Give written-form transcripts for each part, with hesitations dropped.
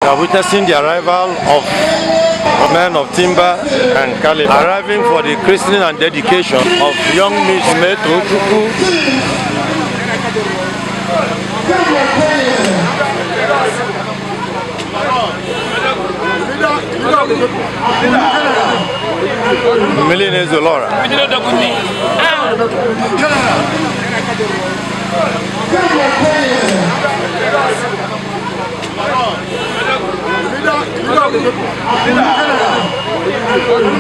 We are witnessing the arrival of men of timber and caliber arriving for the christening and dedication of young Miss Tochukwu. Mmiri na-ezolora.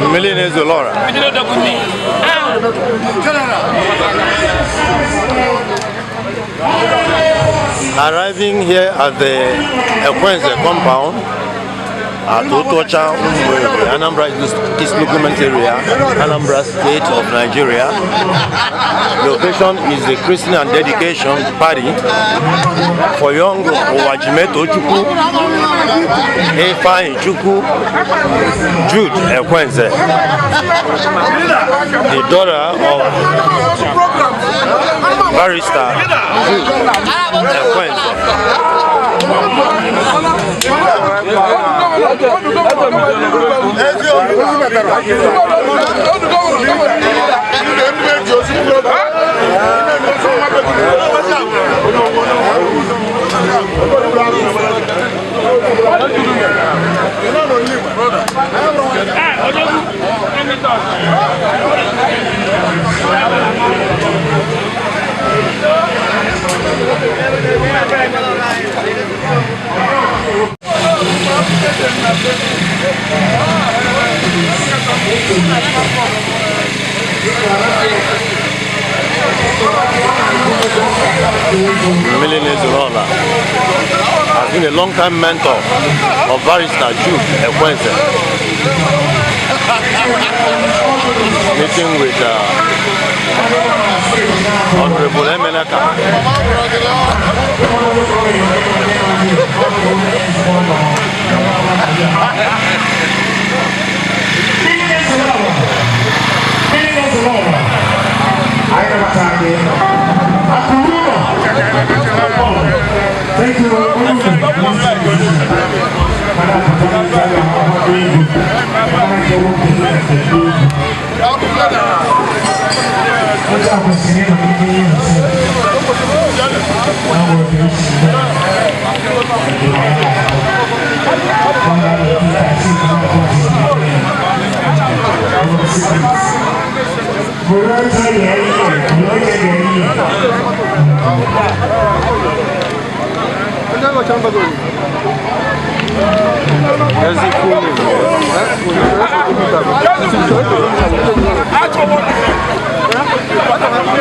Mmiri na-ezolora. Arriving here at the Ekwenze compound at Otuocha, Umueri, Anambra East Local Government Area, Anambra State of Nigeria. The occasion is the christening and dedication party for young Uwajime Tochukwu, Ifeanyi Chukwu, Jude Ekwenze, the daughter of Barrister Jude Ekwenze. Mmiri na-ezolora has been a long-time mentor of Barrister Jude Ekwenze. Meeting with Honorable Emenaka. Thank you.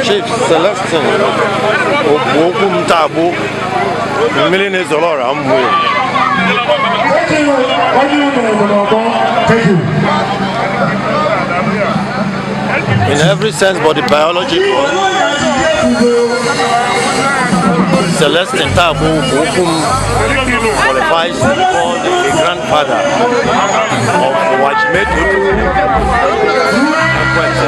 Chief Celestine Okwu Mtagbu, Mmiri na-ezolora Umueri. Thank you. In every sense but the biological, Celestine Tagbu Okum qualifies to be called the grandfather of Uwajime Tochukwu Ekwenze.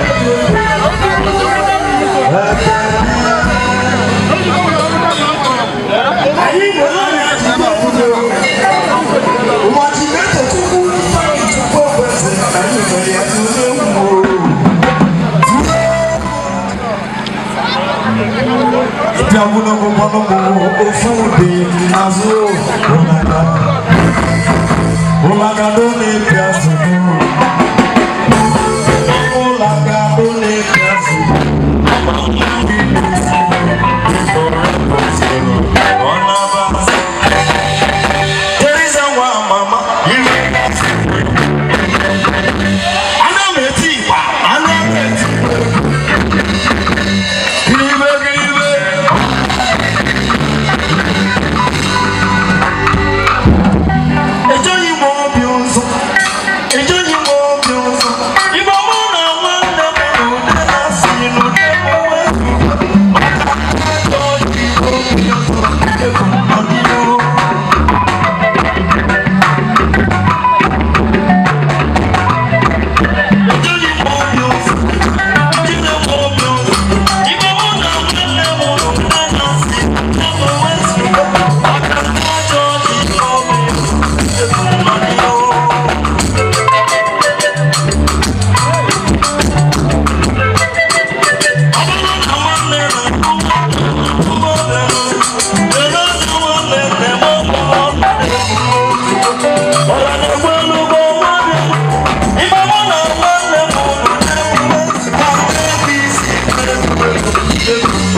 Thank you.